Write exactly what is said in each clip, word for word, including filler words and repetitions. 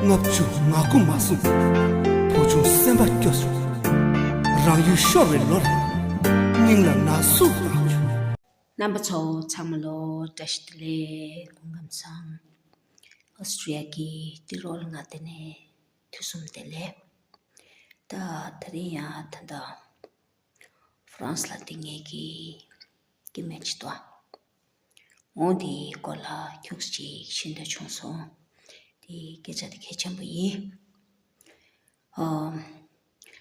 ལྔ་བཅུ་ང་དགུ་མ་སོང་། བུ་ཆུང་སེམས་པ་སྐྱོ་སོང་། རང་ཡུལ་ཤོར་བའི་ལོར། སྙིང་ལ་ན་ཟུག་ལངས་བྱུང་། རྣམ་པ་ཚོ་ཚང་མ་ལོ་བཀྲ་ཤིས་བདེ་ལེགས། སྐུ་ཁམས་བཟང་། ཨོ་སི་ཊི་རི་ཡ་གི་ཏི་རོལ་ང་དེ་ནས་དུས་གསུམ་བདེ་ལེགས། ད་དེ་རིང་ཡང་ད་ལྟ་ཧྥ་རན་སི་ལ་དེ་ངེད་ཀྱི་སྐྱེ་དམན་ཅིག་ཏོ། འོང་དེའི་སྐོར་ལ་ཁྱུག་ཅིག་ཤེས་འདོད་བྱུང་སོང་། དེའི་སྐད་ཆ་དེ་གལ་ཆེན་པོ་ཡིན། ཨ།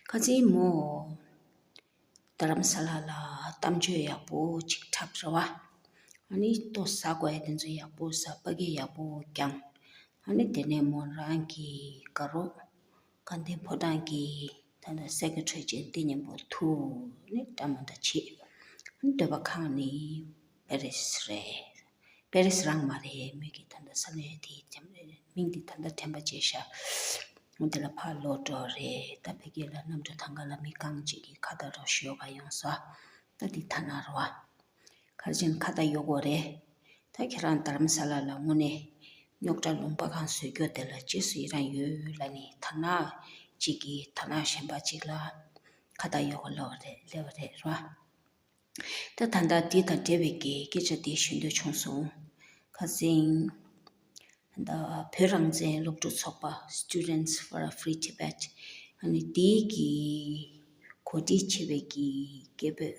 ཁ་སང་མོ་རྡ་རམ་ས་ལ་ལ་གཏམ་བརྗོད་ཡག་པོ་ཅིག་འཁྲབ་རེད་བ། ཨ་ནི་ལྟོ་ཟ་དགོས་ཡ་དེ་ཚོ་ཡག་པོ་ཟ། ཕ་གི་ཡག་པོ་བརྐྱངས། ཨ་ནི་དེ་ནས་མོ་རང་གི་དགའ་རོགས་དགའ་ལྡན་ཕོ་བྲང་གི་ད་ལྟ་སེ་ཀེ་ཊི་རི་ཅིག་འདི་མཉམ་པོ་ཐུག་ནས་འདྲ་མི་འདྲ་བྱེད། ཨ་ནི་སྡོད་པ་ཁང་ནི་པེ་རི་སི་རེད། པེ་རི་སི་རང་མ་རེད། མོས་ཀྱི་ད་ལྟ་ས་གནས་དེའི་དེ་མིང་དེ་ད་ལྟ་དྲན་པ་བརྗེད་ཤག་འོ་དེ་ལ་ཕར་ལོག་འགྲོ་རེད། ད་ཕ་གི་ལ་གནམ་གྲུ་ཐང་ག་ལ་མི་རྐང་གཅིག་གིས་ཁ་བརྡ་རོགས་ཞུ་ག་ཡོང་ས། ད་འདི་ཐ་ན་རེད་བ། ག་རེ་བྱས་ན་ཁ་བརྡ་ཡོད་དགོས་རེད། ད་ཁྱེད་རང་རྡ་རམ་ས་ལ་ལ་དངོས་གནས་རྙོག་དྲ་ལུང་པ་གང་བཟོས་རྒྱུ་དེ་ལ་རྗེས་སུ་ཡི་རང་ཡོད་ལབ་ནི། ཐ་ན་གཅིག་གིས་ཐ་ན་གཞན་པ་གཅིག་ལ་ཁ་བརྡ་ཡོད་དགོས་ལབ་པ་རེད། ལབ་པ་རེད་ར། ད་ད་ལྟ་འདི་དང་འབྲེལ་བའི་གི་སྐད་ཆ་དེ་ཞུ་འདོད་བྱུང་སོང་། ཁ་སང་ད་བོད་རང་བཙན་སློབ་ཕྲུག་ཚོགས་པ། Students for a Free Tibet། ཨ་ནི་དེའི་གི་གོ་སྒྲིག་བྱས་པའི་གི་སྐད་འབོད་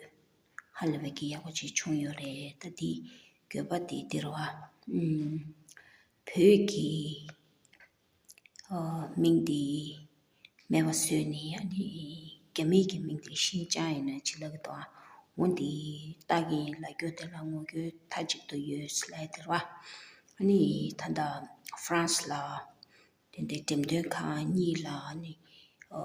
ཧ་ལས་པའི་གི་ཡག་པོ་ཅིག་བྱུང་ཡོད་རེད། ད་དེ་དགོས་པ་དེ་འདི་རེད་བ། ཨུམ། བོད་ཀྱི་ཨ་མིང་དེ་མེད་པ་བཟོས་ནས། ཨ་ནི་རྒྱ་མིའི་གི་མིང་དེ་ཤིན་ཅང་ཡིན་ན་ཅི་ལབ་ཀྱི་འདུག་ཨ། འོ་འདི་ལྟ་གི་ལབ་རྒྱུ་དེ་ལ་ངོ་རྒོལ་མཐའ་གཅིག་ཏུ་ཡོད་ལབ་ཡ་དེ་རེད་བ། ཨ་ནི་ད་ལྟ་ཧྥ་རན་སི་ལ་དེ་འདྲའི་འགྲེམས་སྟོན་ཁང་གཉིས་ལ་ཨ་ནི་ཨ་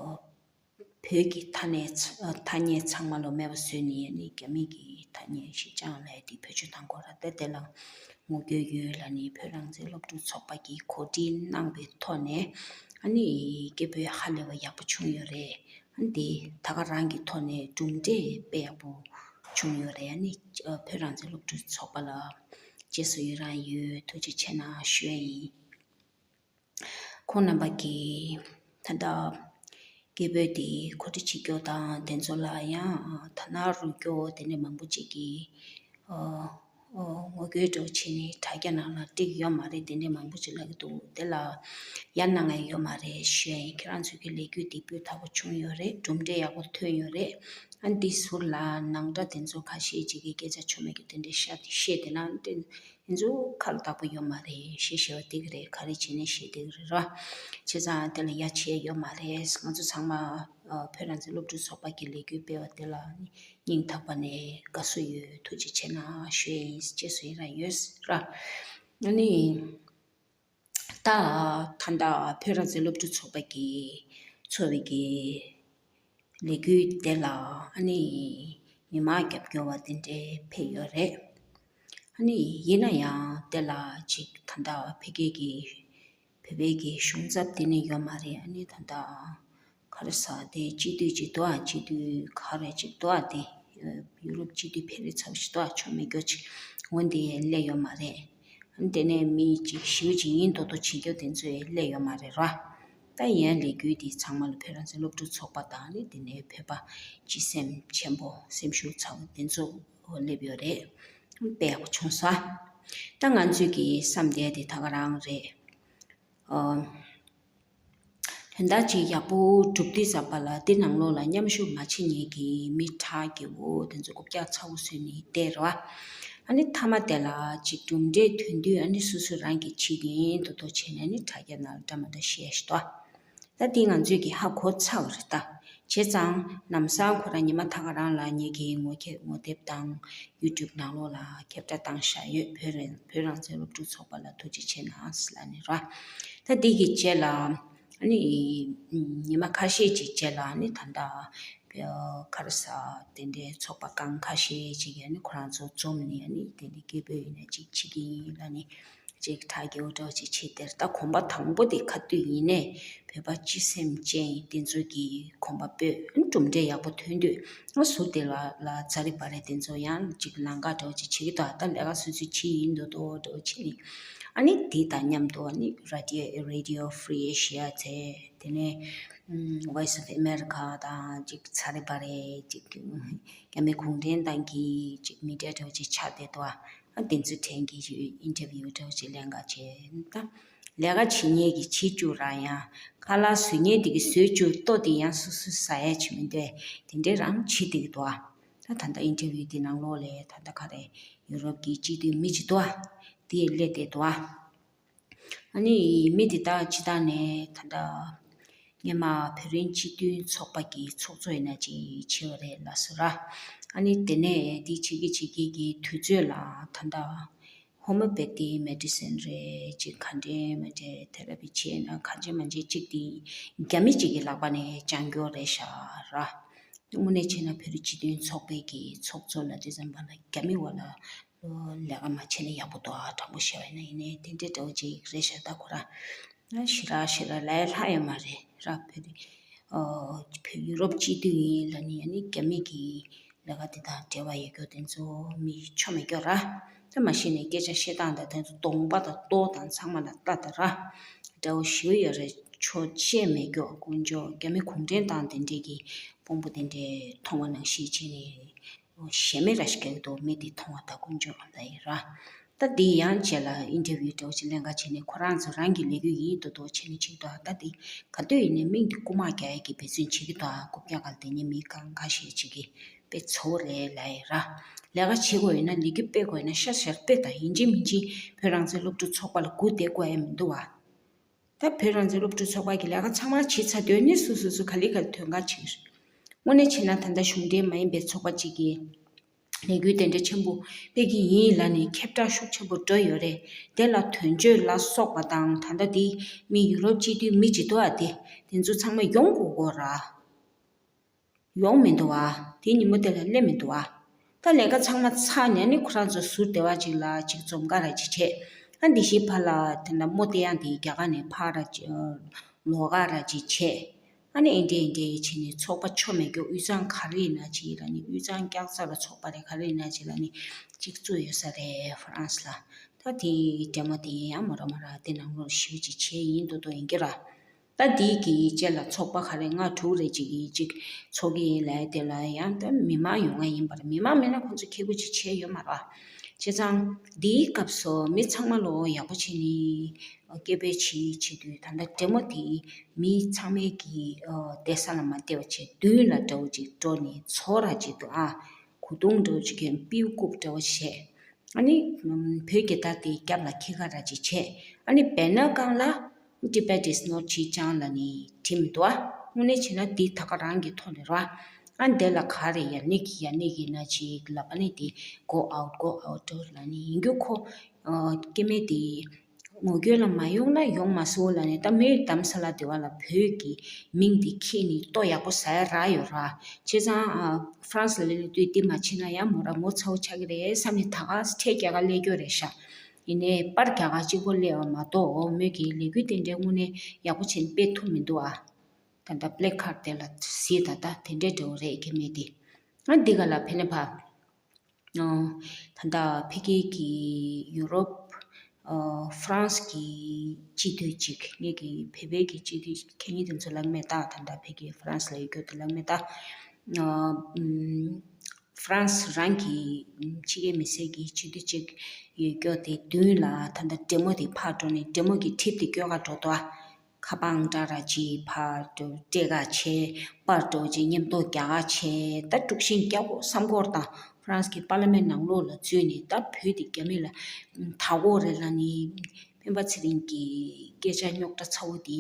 བོད་ཀྱི་ཐ་སྙད་ཚ- ཐ་སྙད་ཚང་མ་ལོ་མེད་པ་བཟོས་ནས། ཨ་ནི་རྒྱ་མི་གི་ཐ་སྙད་ཤིན་ཅང་ལབ་ཡ་དེ་བེད་སྤྱོད་གཏང་གི་ཡོད་ར། ད་དེ་ལ་ངོ་རྒོལ་ཡོད་ལབ་ནས་བོད་རང་བཙན་སློབ་ཕྲུག་ཚོགས་པ་གིས་གོ་སྒྲིག་གནང་བའི་ཐོག་ནས། ཨ་ནི་སྐད་འབོད་ཧ་ལས་པ་ཡག་པོ་བྱུང་ཡོད་རེད། ཨ་ནི་དེ་ད་ག་རང་གི་ཐོག་ནས་གྲུབ་འབྲས་དཔེ་ཡག་པོ་བྱུང་ཡོད་རེད། ཨ་ནི་བོད་རང་བཙན་སློབ་ཕྲུག་ཚོགས་པ་ལ་རྗེས་སུ་ཡི་རང་ཡོད། ཐུགས་རྗེ་ཆེ་གནང་ཞུ་ཡ་ཡིན། ཁོང་རྣམ་པ་གིས་ད་ལྟ་སྐད་འབོད་དེ་གོ་སྒྲིག་བྱེད་རྒྱུ་དང་དེ་ཚོ་ལ་ཡང་དར་ནག་རུ་རྒྱུ་དེ་འདྲ་མང་པོ་ཅིག་གིས་ཨ་ཨ་ངོ་རྒོལ་འདྲ་བོ་བྱས་ནས་དྲ་རྒྱ་ནང་ལ་བསྒྲིགས་ཡོད་མ་རེད། དེ་འདྲ་མང་པོ་ཅིག་ལབ་ཀྱི་འདུག་དེ་ལ་ཡ་གནང་ཡ་ཡོད་མ་རེད་ཞུ་ཡ་ཡིན། ཁྱེད་རང་ཚོའི་གི་ལས་འགུལ་འདི་སྤུས་དག་པོ་བྱུང་ཡོད་རེད། གྲུབ་འབྲས་ཡག་པོ་ཐོན་ཡོད་རེད། ཨ་འདི་ཟུར་ལ་ནང་འདྲ་དེ་ཚོ་ཁ་ཤས་ཅིག་གིས་སྐད་ཆ་ཆོ་མེད་ཀྱི་དེ་འདྲ་བཤད་བཤད་བསྡད་ན་དེ། དེ་ཚོ་ཁ་ལ་བཏགས་པ་ཡོད་མ་རེད། བཤད་བཤད་པ་འགྲིག་གི་རེད། ག་རེ་བྱས་ནས་བཤད་འགྲིག་གི་རེད་ར། བྱས་ཙང་དེ་ལ་ཡ་བྱས་ཡོད་མ་རེད། ང་ཚོ་ཚང་མ་ཨ་བོད་རང་བཙན་སློབ་ཕྲུག་ཚོགས་པ་གི་ལས་འགུལ་སྤེལ་བ་དེ་ལ་སྙིང་ཐག་པ་ནས་དགའ་བསུ་ཡོད། ཐུགས་རྗེ་ཆེ་གནང་ཞུ་ཡ་ཡིན། རྗེས་སུ་ཡི་རང་ཡོད་ར། ཨ་ནི་ད་ད་ལྟ་བོད་རང་བཙན་སློབ་ཕྲུག་ཚོགས་པ་གི་ཚོགས་པའི་གི་ལས་འགུལ་དེ་ལ་ཨ་ནི་མི་མང་རྒྱབ་སྐྱོར་བ་དེ་འདྲའི་ཕེབས་ཡོད་རེད། ཨ་ནི་ཡིན་ན་ཡང་དེ་ལ་ཅིག་ད་ལྟ་ཕ་གི་གི་བོད་པའི་གི་གཞུང་ཚབ་དེ་ནས་ཡོད་མ་རེད། ཨ་ནི་ད་ལྟ་ག་རེ་ཟེར་དེ་སྤྱི་འཐུས་ཅིག་འདུག་ཨ། སྤྱི་འཐུས་ག་རེ་ཅིག་འདུག་ཨ། དེ་ཡུ་རོབ་སྤྱི་འཐུས་ཕེབས་རེས་ཚ་པོ་ཞིག་འདུག་ཨ། ཆོ་མེད་སྐྱོ་ཅིག་འོན་ཏེ་སླེབས་ཡོད་མ་རེད། ཨ་ནི་དེ་ནས་མི་ཅིག་ཞེ་པོ་ཅིག་ཡིན་མདོག་མདོག་བྱེད་རྒྱུ་དེ་ཚོ་ཡང་སླེབས་ཡོད་མ་རེད་ར། ད་ཡིན་ཡང་ལས་འགུལ་འདི་ཚང་མ་ལ་བོད་རང་བཙན་སློབ་ཕྲུག་ཚོགས་པ་དང་ནི་དེ་ནས་བོད་པ་སྤྱི་སེམས་ཆེན་པོ་སེམས་ཤུགས་ཚ་པོ་དེ་ཚོ་སླེབས་ཡོད་རེད། དཔེ་ཡག་པོ་བྱུང་ས། ད་ང་ཚོས་ཀྱི་བསམ་བསྡད་དེ་ད་ག་རང་རེད། ཨ། དོན་དག་ཅིག་ཡག་པོ་གྲུབ་དུས་ཙམ་པ་ལ་དེ་ནང་ལོགས་ལ་མཉམ་ཞུགས་མ་བྱེད་མཁན་གྱི་མི་ཁྲག་གི་འོ་དེ་ཚོ་རྐུབ་བཀྱག་ཚ་པོ་བཟོས་ནས་བསྡད་རེད་བ། ཨ་ནི་མཐའ་མ་དེ་ལ་ཅིག་གྲུབ་འབྲས་ཐོན་དུས་ཨ་ནི་སོ་སོ་རང་གིས་བྱེད་ཀྱི་ཡིན་མདོག་མདོག་བྱས་ནས་ཨ་ནི་དྲ་རྒྱ་ནང་ལ་འདྲ་མི་འདྲ་བཤད་ཤི་ཏོ། ད་དེ་ང་ཚོས་ཀྱི་ཧ་གོ་ཚར་བ་རེད་ད། བྱས་ཙང་ལམ་སང་ཁོ་རང་ཉི་མ་ད་ག་རང་ལ་ངེད་ཀྱི་ངོ་ཁེ་ངོ་དེབ་དང་ཡུ་ཊུབ་ནང་ལོགས་ལ་ཁྱབ་བསྒྲགས་བཏང་བཞག་ཡོད། བོད་རང་བོད་རང་བཙན་སློབ་ཕྲུག་ཚོགས་པ་ལ་ཐུགས་རྗེ་ཆེ་གནང་ལབ་ནས་ར། ད་འདི་གི་རྗེས་ལ་ཨ་ནི་ཉི་མ་ཁ་ཤས་ཅིག་རྗེས་ལ་ཨ་ནི་ད་ལྟ་ག་རེ་ཟེར་དེ་འདྲའི་ཚོགས་པ་གང་ཁ་ཤས་ཅིག་གིས་ཨ་ནི་ཁོ་རང་ཚོ་འཛོམས་ནས་ཨ་ནི་དེ་འདྲའི་སྐད་འབོད་ཡིན་ན་ཅིག་བྱེད་ཀྱི་ཡིན་ལབ་ནས་ཅིག་ཁྲག་གི་འོ་འདྲ་ཅིག་བྱེད་དེར། ད་གོམ་པ་དང་པོ་དེ་ག་དུས་ཡིན་ནའི་བོད་པ་སྤྱི་སེམས་ཅན་དེ་ཚོ་གིས་གོམ་པ་སྤོས་ཨ་ནི་གྲུབ་འབྲས་ཡག་པོ་ཐོན་དུས་ཨ་ཟུར་དེ་ལ་ལ་ཛ་རི་བ་རི་དེ་ཚོ་ཡང་ཅིག་ལང་ཀ་འདྲ་ཅིག་བྱེད་ཀྱི་འདུག་ད་ལས་ཀ་སོ་སོས་བྱེད་ཡིན་མདོག་མདོག་འདྲ་བྱེད་ནས། ཨ་ནི་དེ་དང་མཉམ་དུ་ཨ་ནི་Radio Radio Free Asia ཚེ་དེ་ནས་ཨམ་Voice of America དང་ཅིག་ཚ་རེ་བ་རེ་ཅིག་རྒྱ་མི་གུང་ཁྲན་ཏང་གི་ཅིག་མི་འདྲ་འདྲ་བོ་ཅིག་ཆགས་བསྡད་འདུག་ཨ་དེ་ཚོ་དྲན་གྱི་ཨིན་ཊར་བིའུ་འདྲ་བོ་ཅིག་ལེན་ག་བྱས། ད་ལས་ཀ་བྱེད་མཁན་གྱི་བྱེད་བཅུག་ར་ཡང་ཁ་ལག་བཟོ་མཁན་དེ་གི་བཟོས་བཅུག་ལྟོ་དེ་ཡང་སོ་སོས་ཟ་ཡ་བྱེད་མི་འདོད་དེ་འདྲའི་རང་བྱེད་བསྡད་ཀྱི་འདུག་ཨ་ད་ད་ལྟ་ཨིན་ཊར་བིའུ་དེ་ནང་ལོགས་ལ་ད་ལྟ་ག་རེ་ཡུ་རོབ་ཀྱི་སྤྱི་འཐུས་མི་གཅིག་འདུག་ཨ་དེ་སླེབས་བསྡད་འདུག་ཨ། ཨ་ནི་མི་དེ་དག་སྤྱི་བཏང་ནས་ད་ལྟ་སྔོན་མ་བོད་རིགས་སྤྱི་མཐུན་ཚོགས་པ་གི་ཚོགས་གཙོ་ཡིན་ན་ཅིག་བྱས་པ་རེད་ལགས་སོ་ར། ཨ་ནི་དེ་ནས་དེ་བྱེད་ཀྱི་བྱེད་ཀྱི་གི་དུས་ཚོད་ལ་ད་ལྟ་ཧོ་མོ་པེ་ཐིག་མེ་ཌི་སིན་རེད་ཅིག་ག་འདྲའི་མི་འདྲའི་ཐེ་ར་པི་བྱས་ན་གང་བྱེད་མ་བྱེད་ཅིག་དེ་རྒྱ་མི་ཅིག་གི་ལག་པ་ནས་བཅང་རྒྱུ་རེད་ཤག་ར། དངོས་གནས་བྱས་ན་བོད་རིགས་སྤྱི་མཐུན་ཚོགས་པའི་གི་ཚོགས་གཙོ་ལ་དེ་ཙམ་པ་ལ་རྒྱ་མི་བ་ལ་ལས་ཀ་མ་བྱས་ན་ཡག་པོ་འདུག་ཨ། དྲང་པོ་བཤད་པ་ཡིན་ན། ཡིན་ནའི་དེ་འདྲའི་འདྲ་བོ་ཅིག་རེད་ཤག་ད་ཁོ་རང་ཞེ་དྲག་ཞེ་དྲག་ལས་སླ་ཡོད་མ་རེད་ར། བོད་རིགས་ཨོ་བོད་ཡུ་རོབ་སྤྱི་འཐུས་ཡིན་ལབ་ནི་ཨ་ནི་རྒྱ་མི་གི་ལས་ཀ་དེ་དང་འབྲེལ་བ་ཡོད་རྒྱུ་དེ་ཚོ་མི་ཆོ་མེད་རྒྱུ་ར། ད་མ་གཞི་ནས་སྐད་ཆ་བཤད་སྟངས་དང་དེ་ཚོ་གདོང་པ་དང་ལྟོ་དང་ཚང་མ་ལ་ལྟ་དང་ར། འདྲ་བོ་ཞུ་ཡོད་རེད། ཆོ་བཤད་མེད་རྒྱུ་དཀོན་མཆོག་རྒྱ་མི་གུང་ཁྲན་ཏང་དེ་འདྲས་ཀྱི་དཔོན་པོ་དེ་འདྲས་མཐོང་བ་ནང་བཞིན་བྱས་ནས། ཞེ་མེད་ར་ཞིག་རྒྱག་གི་འདུག་མི་འདི་མཐོང་བ་ད་དཀོན་མཆོག་ཨ་ད་ཡིན་ར། ད་འདི་ཡང་རྗེས་ལ་ཨིན་ཊར་བིའུ་འདྲ་བོ་ཅིག་ལེན་ག་བྱས་ནས་ཁོ་རང་ཚོ་རང་གི་ལས་འགུལ་ཡིན་མདོག་མདོག་བྱས་ནས་བྱེད་ཀྱི་འདུག་ད་འདི་ག་དུས་ཡིན་ནའི་མིང་འདི་རྐུ་མ་རྒྱག་ཡ་གི་འབད་བརྩོན་བྱེད་ཀྱི་འདུག་རྐུབ་བཀྱག་སྒང་ལ་སྡོད་མཁན་མི་གང་ག་ཞིག་ཅིག་གིས་དཔེ་ཚོར་རེད་ལབ་ཡ་ར། ལས་ཀ་བྱེད་དགོས་ཡོད་ན་ལས་འགུལ་སྤེལ་དགོས་ཡོད་ན་ཤ་ཤར་སྤེལ་དང་། ཡིན་གཅིག་མིན་གཅིག་བོད་རང་བཙན་སློབ་ཕྲུག་ཚོགས་པ་ལ་སྒུག་བསྡད་དགོས་ཡ་མི་འདུག་བ། ད་བོད་རང་བཙན་སློབ་ཕྲུག་ཚོགས་པ་གི་ལས་ཀ་ཚང་མ་བྱེད་ཚར་དུས་ནི་སོ་སོ་སོ་ག་ལེ་ག་ལེ་ཐོན་ག་བྱེད། དངོས་གནས་བྱས་ན་ད་ལྟ་གཞུང་འབྲེལ་མ་ཡིན་པའི་ཚོགས་པ་གཅིག་གིས་ལས་འགུལ་དེ་འདྲ་ཆེན་པོ་སྤེལ་གྱི་ཡིན་ལབ་ནས་ཁྱབ་བསྒྲགས་ཤུགས་ཆེན་པོ་འགྲོ་ཡོད་རེད། དེ་ལ་དོན་གཅོད་ལ་སོགས་པ་དང་ད་ལྟ་དེ་མི་ཡུ་རོབ་སྤྱི་འཐུས་མི་ཇི་ཏོ་ཨ་དེ་དེ་ཚོ་ཚང་མ་ཡོང་དགོས་དགོས་ར། ཡོང་མི་འདུག་བ། དེ་ཉིན་མོ་དེ་ལ་སླེབས་མི་འདུག་བ། ད་ལས་ཀ་ཚང་མ་ཚར་ནས་ནི་ཁོ་རང་ཚོ་ཟུར་བདེ་བ་ཅིག་ལ་ཅིག་འཛོམས་ག་ར་ཅིག་བྱས། ཨ་འདི་བཞིན་ཕར་ལ་དེ་འདྲ་མོ་དེ་ཡང་དེ་རྒྱ་གར་ནས་ཕར་ར་ཅིག་ལོག་ག་ར་ཅིག་བྱས། ཨ་ནི་ཨེ་འདྲས་ཨེ་འདྲས་བྱས་ནས་ཚོགས་པ་ཆོ་མེད་རྒྱུ་དབུས་གཙང་ག་རེ་ཡིན་ན་ཅིག་ལ་ནི་དབུས་གཙང་སྐྱག་རྫ་ལ་ཚོགས་པ་རེད་ག་རེ་ཡིན་ན་ཅིག་ལ་ནི་ཅིག་བཙུགས་ཡོད་ས་རེད་ཧྥ་རན་སི་ལ། ད་དེ་འདྲ་མོ་དེ་ཡང་མོ་ར་མོ་ར་དེ་ནང་ལོགས་ཞེ་པོ་ཅིག་བྱས་ཡིན་མདོག་མདོག་ཡིན་གྱི་ར། ད་འདི་གི་རྗེས་ལ་ཚོགས་པ་ག་རེ་ལྔ་དྲུག་རེ་ཅིག་གིས་ཅིག་ཚོགས་ཀྱི་ཡིན་ལབ་དེ་ལ་ཡང་ད་མི་མང་ཡོང་ང་ཡིན་པར་མི་མང་མེད་ན་ཁོང་ཚོ་ཁེ་གུ་ཅིག་བྱས་ཡོད་མ་རེད། བྱས་ཙང་འདིའི་སྐབས་སུ་མི་ཚང་མ་ལོ་ཡག་པོ་བྱས་ནས་སྐད་འབོད་བྱེད་བྱེད་དུས་ད་ལྟ་འདྲེ་མོ་དེ་མི་ཚང་མའི་གི་བསྡད་ས་ལ་མ་བསྡད་པ་བྱས་མདུན་ལ་འདྲ་བོ་ཅིག་འགྲོ་ནས་ཚོ་ར་ཅིག་ཏུ་ཨ་གུ་དུང་འདྲ་བོ་ཅིག་གིས་པིའུ་རྐུབ་འདྲ་བོ་བྱས། ཨ་ནི་བོད་རྒྱལ་དར་དེ་རྒྱབ་ལ་འཁྱེར་ག་ར་ཅིག་བྱས། ཨ་ནི་བེ་ནར་སྒང་ལ་Tibet is not Xinjiang ལབ་ནས་བྲིས་མི་འདུག་ཨ། དངོས་གནས་བྱས་ན་འདི་ད་ག་རང་གི་ཐོག་ནས་རེད་བ། ཨ་འདི་ལ་ག་རེ་ཡར་སྣེ་གི་ཡར་སྣེ་གི་ན་ཅིག་ལབ། ཨ་ནི་དེ་go out, go out ལབ་ནས་ཡིན་རྒྱུ་ཁོ་སྐྱེ་དམན་དེ་ངོ་རྒོལ་ལ་མ་ཡོང་ན་ཡོང་མ་སོང་ལབ་ནས། ད་མོས་རྡ་རམ་ས་ལ་སྡེ་བ་ལ་བོད་ཀྱི་མིང་འདི་ཁྱེར་ནས་ལྟོ་ཡག་པོ་ཟ་ཡ་རག་ཡོད་ར། བྱས་ཙང་ཨ་ཧྥ་རན་སི་ལ་སླེབས་དུས་འདི་མ་བྱས་ན་ཡང་མོ་ར་ངོ་ཚ་བོ་ཆགས་ཀྱི་རེད་བསམ་ནས་ད་ག་ཁྲལ་རྒྱག་ག་སླེབས་རྒྱུ་རེད་ཤག་ཡིན་ནའི་པར་རྒྱག་ག་གཅིག་པོ་སླེབས་པ་མ་གཏོགས་མོས་ཀྱི་ལས་འགུལ་དེ་འདྲའི་དངོས་གནས་ཡག་པོ་བྱས་ནས་སྤེལ་ཐུབ་མི་འདུག་ཨ། ད་ལྟ་པ་ལེ་ཁཱཌ་དེ་ལ་གཟིགས་ད། ད་དེ་འདྲའི་འདྲ་བོ་རེད་སྐྱེ་དམན་དེ། ང་འདི་ག་ལ་ཕེབས་ནས་ཕར། ཨ་ད་ལྟ་ཕ་གི་གི་ཡུ་རོབ་ཨ་ཧྥ་རན་སི་གི་སྤྱི་འཐུས་ཅིག་ངེད་ཀྱི་བོད་པའི་གི་སྤྱི་འཐུས་ཁེ་ཉིན་དེ་ཚོ་ལ་མེད་ད། ད་ལྟ་ཕ་གི་ཧྥ་རན་སི་ལ་ཡོད་རྒྱུ་དེ་ལ་མེད་ད། ཨ་ཨུམ་ཧྥ་རན་སི་རང་གི་ཕྱི་རྒྱལ་མི་སེར་གྱི་སྤྱི་འཐུས་ཅིག་ཡོད་རྒྱུ་དེ་མདུན་ལ་ད་ལྟ་འདྲེ་མོ་དེ་ཕར་འགྲོ་ནས་འདྲེ་མོ་གི་ཊིབ་དེ་སྐྱོར་ག་འགྲོ་འདུག་ཨ། ཁ་པར་ཨང་གྲངས་ར་ཅིག་ཕར་སྤྲད་ག་བྱས། པར་འདྲ་བོ་ཅིག་མཉམ་དུ་རྒྱག་ག་བྱས། ད་དཀྲུག་ཤིང་རྒྱག་དགོས་བསམ་གྱི་ཡོད་རེད། ད་ཧྥ་རན་སི་གི་པར་ལི་མེན་ནང་ལོགས་ལ་འཛུལ་ནས་ད་བོད་དེ་རྒྱ་མི་ལ་ད་དགོས་རེད་ལབ་ནས་སྤེན་པ་ཚེ་རིང་གི་སྐད་ཆ་རྙོག་དྲ་ཚ་བོ་དེ་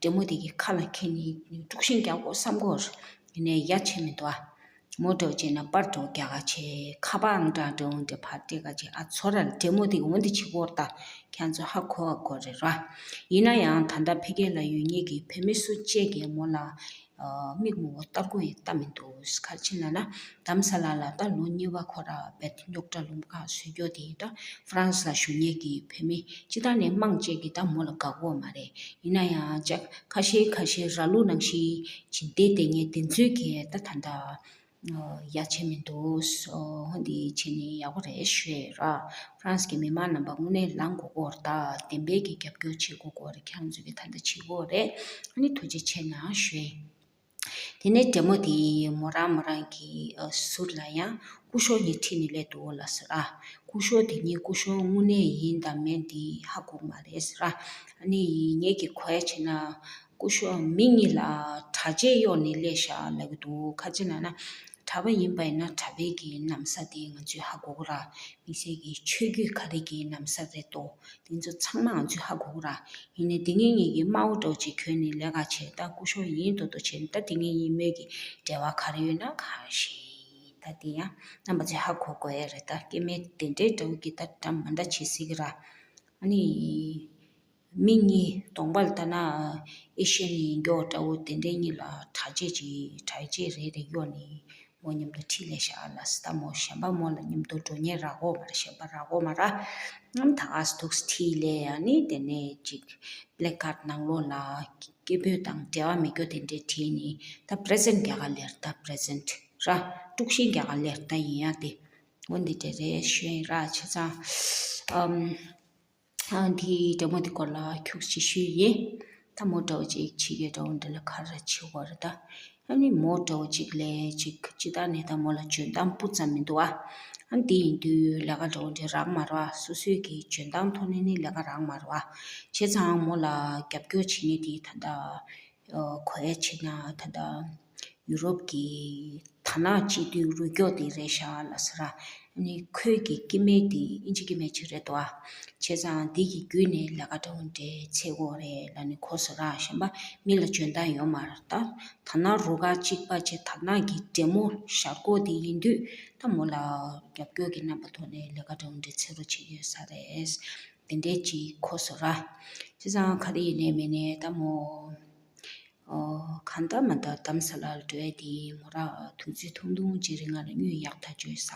འདྲེ་མོ་དེ་གི་ཁ་ལ་འཁྱེར་ནས་དཀྲུག་ཤིང་རྒྱག་དགོས་བསམ་གྱི་ཡོད་རེད། ཡིན་ནའི་ཡ་བྱེད་མི་འདུག་ཨ། མོ་འདྲ་བོ་བྱས་ན་པར་འདྲ་བོ་རྒྱག་ག་བྱས། ཁ་པར་ཨང་གྲངས་འདྲ་བོ་འདྲ་ཕར་སྤྲད་ག་བྱས། ཨ་ཚོ་ར་འདྲེ་མོ་དེ་འོ་འདི་བྱེད་ཀྱི་ཡོད་རེད། ད་ཁྱེད་ཚོ་ཧ་གོ་བ་གོ་རེད་ར། ཡིན་ན་ཡང་ད་ལྟ་ཕ་གི་ལ་ཡོད་མཁན་གྱི་བོད་མི་སུ་གཅིག་གིས་མོ་ལ་ཨ་མིག་མོ་བོ་ལྟ་དགོས་ཡ་ལྟ་མི་འདུག་ག་རེ་བྱས་ན་ན་རྡ་རམ་ས་ལ་ལ་ད་ལོ་གཉིས་པ་ཁོ་ར་བེད་རྙོག་དྲ་ལུང་པ་ཁག་བཟོས་རྒྱུ་དེ། ད་ཧྥ་རན་སི་ལ་བཞུགས་མཁན་གྱི་བོད་མི་སྤྱི་བཏང་ནས་མང་གཅིག་གིས་ད་མོ་ལ་དགའ་གི་ཡོད་མ་རེད། ཡིན་ན་ཡང་ཅག་ཁ་ཤས་ཁ་ཤས་ར་ལུག་ནང་བཞིན་བྱས་བསྡད་བསྡད་མཁན་དེ་ཚོས་གིས་ད་ད་ལྟ་ ཡ་བྱེད་མི་འདུག་ཨོ་འདི་བྱེད་ནི་ཡག་པོ་རེད་ཞུ་ཡས་ར། ཧྥ་རན་སི་གི་མི་མང་རྣམ་པ་དངོས་གནས་ལངས་དགོས་ཀྱི་ཡོད་རེད་ད། བདེན་པའི་གི་རྒྱབ་སྐྱོར་བྱེད་དགོས་ཀྱི་ཡོད་རེད། ཁྱེད་རང་ཚོས་གི་ད་ལྟ་བྱེད་ཀྱི་ཡོད་རེད། ཨ་ནི་ཐུགས་རྗེ་ཆེ་གནང་ཞུ་ཡས། དེ་ནས་འདྲེ་མོ་དེ་མོ་རང་མོ་རང་གི་ཨ་ཟུར་ལ་ཡང་སྐུ་ཞབས་གཉིས་ཁྲིད་ནས་སླེབས་འདུག་ལབ་ཟེར་ར། སྐུ་ཞབས་དེ་གཉིས་སྐུ་ཞབས་དངོས་གནས་ཡིན་དང་མིན་དེ་ཧ་གོ་གི་མ་རེད་ཟེར་ར། ཨ་ནི་ངེད་ཀྱིས་གོ་ཡ་བྱས་ན་སྐུ་ཞབས་མི་གཉིས་ལ་གྲྭ་ཆས་གཡོགས་ནས་སླེབས་ཤག་ལབ་ཀྱི་འདུག་ག་ཅི་ལབ་ན་གྲྭ་པ་ཡིན་པ་ཡིན་ན་གྲྭ་པའི་གི་ན་བཟའ་དེ་ང་ཚོས་ཧ་གོ་གི་ར། དམིགས་བསལ་གྱི་ཆོས་བརྒྱུད་ག་རེ་གི་ན་བཟའ་རེད་དོ། དེ་ཚོ་ཚང་མ་ང་ཚོས་ཧ་གོ་གི་ར། ཡིན་ནའི་དེ་སྔོན་ངེད་ཀྱིས་དམར་པོ་འདྲ་བོ་ཅིག་གྱོན་ནས་ལས་ཀ་བྱས། ད་སྐུ་ཞབས་ཡིན་མདོག་མདོག་བྱས་ནས། ད་དེ་སྔོན་ཡིན་མོད་ཀྱི་འབྲེལ་བ་ག་རེ་ཡོད་ན་གང་ཤེས། ད་དེ་ཡང་རྣམ་པ་ཚོས་ཧ་གོ་དགོས་ཡ་རེད། ད་སྐྱེ་དམན་དེ་འདྲའི་འདྲ་བོ་གི་ད་འདྲ་མི་འདྲ་བྱེད་སྲིད་ཀྱི་ར། ཨ་ནི་མི་གཉིས་གདོང་པ་ལ་ལྟ་ན་ཨེ་ཤི་ཡན་ཡིན་མདོག་འདྲ་བོ་དེ་འདྲའི་གཉིས་ལ་གྲྭ་ཆས་ཅིག་གྲྭ་ཆས་རེ་རེ་གཡོགས་ནས། མོ་མཉམ་དུ་ཁྲིད་སླེབས་ཤག་ལབ་ཟེར། ད་མོ་གཞན་པ་མོ་ལ་མཉམ་དུ་འགྲོ་མཁན་རག་གི་མ་རེད། གཞན་པ་རག་གི་མ་རེད། ཨམ་ད་ག་སེ་འདུག་སེ་ཁྲིད་སླེབས། ཨ་ནི་དེ་ནས་ཅིག་པི་ལེ་ཀར་ཌི་ནང་ལོགས་ལ་སྐད་འབོད་དང་འབྲེལ་བ་མེད་རྒྱུ་དེ་འདྲས་བྲིས་ནས། ད་པི་རེ་ཛེན་ཊི་རྒྱག་ག་སླེབས་རེད། ད་པི་རེ་ཛེན་ཊི་ར། དཀྲུག་ཤིང་རྒྱག་ག་སླེབས་རེད། ད་ཡིན་ཡ་དེ། འོ་འདི་འདྲས་རེད་ཞུ་ཡིན་ར། བྱས་ཙང་ཨམ། ཨ་འདི་འདྲ་མོ་འདི་སྐོར་ལ་ཁྱུག་ཅིག་ཞུས་ཡིན། ད་མོ་འདྲ་བོ་ཅིག་ཕྱི་རྒྱལ་འདྲ་བོ་འདི་ལ་ག་རེ་བྱེད་དགོས་རེད་ད། ཨ་ནི་མོ་འདྲ་བོ་ཅིག་ལས་ཅིག་སྤྱིར་བཏང་ནས་ད་མོ་ལ་འཇོན་ཐང་སྤུ་ཙམ་མི་འདུག་ཨ། ཨ་འདི་ཡིན་དུས་ལས་ཀ་འདྲ་བོ་འདི་རག་མ་རེད་བ། སོ་སོའི་གི་འཇོན་ཐང་ཐོག་ནས་ནི་ལས་ཀ་རག་མ་རེད་བ། བྱས་ཙང་མོ་ལ་རྒྱབ་སྐྱོར་བྱེད་མཁན་དེ་ད་ལྟ་ཨ་གོ་ཡ་བྱས་ན་ད་ལྟ་ཡུ་རོབ་ཀྱི་དར་ནག་སྤྱི་འཐུས་རུ་སྐྱོར་དེ་རེད་ཤག་ལབ་ཟེར་ར། ཨ་ནི་ཁོའི་གི་སྐྱེ་དམན་དེ་ཨིན་ཇི་སྐྱེ་དམན་ཅིག་རེད་དོ། བྱས་ཙང་འདི་གི་བརྒྱུད་ནས་ལས་ཀ་འདྲ་བོ་འདྲ་འཚོལ་དགོས་རེད་ལབ་ནས་གོ་སོང་ར། གཞན་པ་མི་ལ་འཇོན་ཐང་ཡོད་མ་རེད་ད། དར་ནག་རུ་ཁག་གཅིག་པ་བྱས། དར་ནག་གི་འདྲེ་མོ་ཞར་ཁོག་དེ་ཡིན་དུས་ད་མོ་ལ་རྒྱབ་སྐྱོར་གྱི་རྣམ་པ་ཐོག་ནས་ལས་ཀ་འདྲ་བོ་འདྲ་འཚོལ་རོགས་བྱེད་ཀྱི་ཡོད་ས་རེད། དེ་འདྲས་ཅིག་གོ་སོང་ར། བྱས་ཙང་ག་རེ་ཡིན་ནའི་མིན་ནའི་ད་མོ། ཨོ། གང་ལྟར་མ་ལྟར་རྡ་རམ་ས་ལར་འགྲོ་ཡ་དེ་མོ་རང་དུས་ཚོད་ཐུང་ཐུང་ཅིག་རིང་ལ་དངུལ་ཡག་ཐག་ཆོད་ས་ག་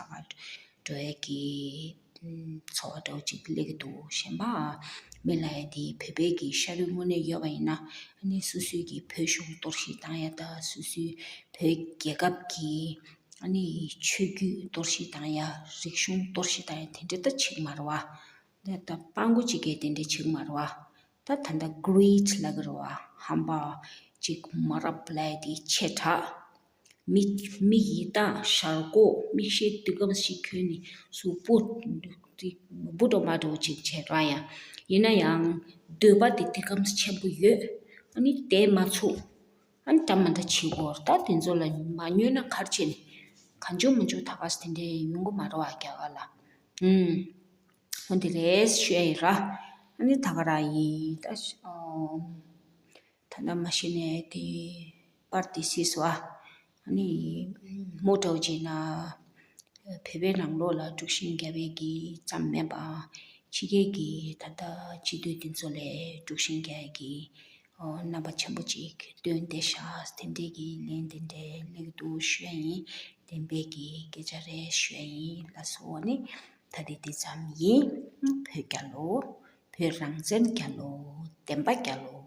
འགྲོ་ཡ་གི་ཚོར་བ་འདྲ་བོ་ཅིག་སླེབས་ཀྱི་འདུག་གཞན་པ་མི་ལབ་ཡ་དེ་བོད་པའི་གི་ཤ་རུས་དངོས་གནས་ཡོད་པ་ཡིན་ན། ཨ་ནི་སོ་སོའི་གི་བོད་གཞུང་གཏོར་བཤིག་བཏང་ཡ་དང་། སོ་སོའི་བོད་རྒྱལ་ཁབ་གི་ཨ་ནི་ཆོས་བརྒྱུད་གཏོར་བཤིག་བཏང་ཡ། རིག་གཞུང་གཏོར་བཤིག་བཏང་ཡ་དེ་འདྲ་ད་བྱེད་ཀྱི་མ་རེད་བ། ད་ད་སྤྲང་པོ་གཅིག་གིས་དེ་འདྲ་བྱེད་ཀྱི་མ་རེད་བ། ད་ད་ལྟ་greed ལབ་ཀྱི་རེད་བ། ཧམ་པ་གཅིག་མ་རབས་ལབ་ཡ་དེ་ཆེ་དྲགས། མི་མི་ཡི་ད་ཞར་ཁོག་མིག་ཤེལ་དུས་སྐམ་ཞིག་གྱོན་ནས་གཟུགས་པོ་སྦུ་ཏོག་མ་འདྲ་བོ་ཅིག་བྱས་ར། ཡང་ཡིན་ན་ཡང་འདོད་པ་དེ་དུས་སྐམ་ཆེན་པོ་ཡོད། ཨ་ནི་དེ་མ་ཚུགས། ཨ་ནི་འདྲ་མ་འདྲ་བྱེད་དགོས། ད་དེ་ཚོ་ལ་མ་ཉོས་ན་ག་རེ་བྱེད་ནི། གང་བྱུང་མང་བྱུང་ད་ག་སེ་དེ་འདྲའི་ཡོང་གི་མ་རེད་བ་རྒྱ་གར་ལ། ཨུམ། འོ་འདི་རེད་ཞུ་ཡ་ཡིན་ར། ཨ་ནི་ད་ག་རང་ཡིན་ད། ཨོ། ད་ལྟ་མ་གཞི་ནས་དེ་པར་དེ་གཟིགས་སོང་ཨ། ཨ་ནི་མོ་འདྲ་བོ་བྱས་ན་བོད་པའི་ནང་ལོགས་ལ་དཀྲུག་ཤིང་རྒྱབ་པའི་གི་ཙམ་མིན་པ། ཕྱི་རྒྱལ་གྱི་ད་ལྟ་སྤྱི་འཐུས་དེ་ཚོ་ལ་དཀྲུག་ཤིང་རྒྱག་ཡ་གི་ཨོ་རྣམ་པ་ཆེན་པོ་ཅིག་སྟོན་བསྡད་ཤག་དེ་འདྲའི་གི་ལན་དེ་འདྲའི་སླེབས་འདུག་ཞུ་ཡ་ཡིན། བདེན་པའི་གི་སྐད་ཆ་རེད་ཞུ་ཡ་ཡིན་ལགས་སོ། ཨ་ནི་ད་རེས་འདི་ཙམ་ཡིན། བོད་རྒྱལ་ལོ། བོད་རང་བཙན་རྒྱལ་ལོ། བདེན་པ་རྒྱལ་ལོ།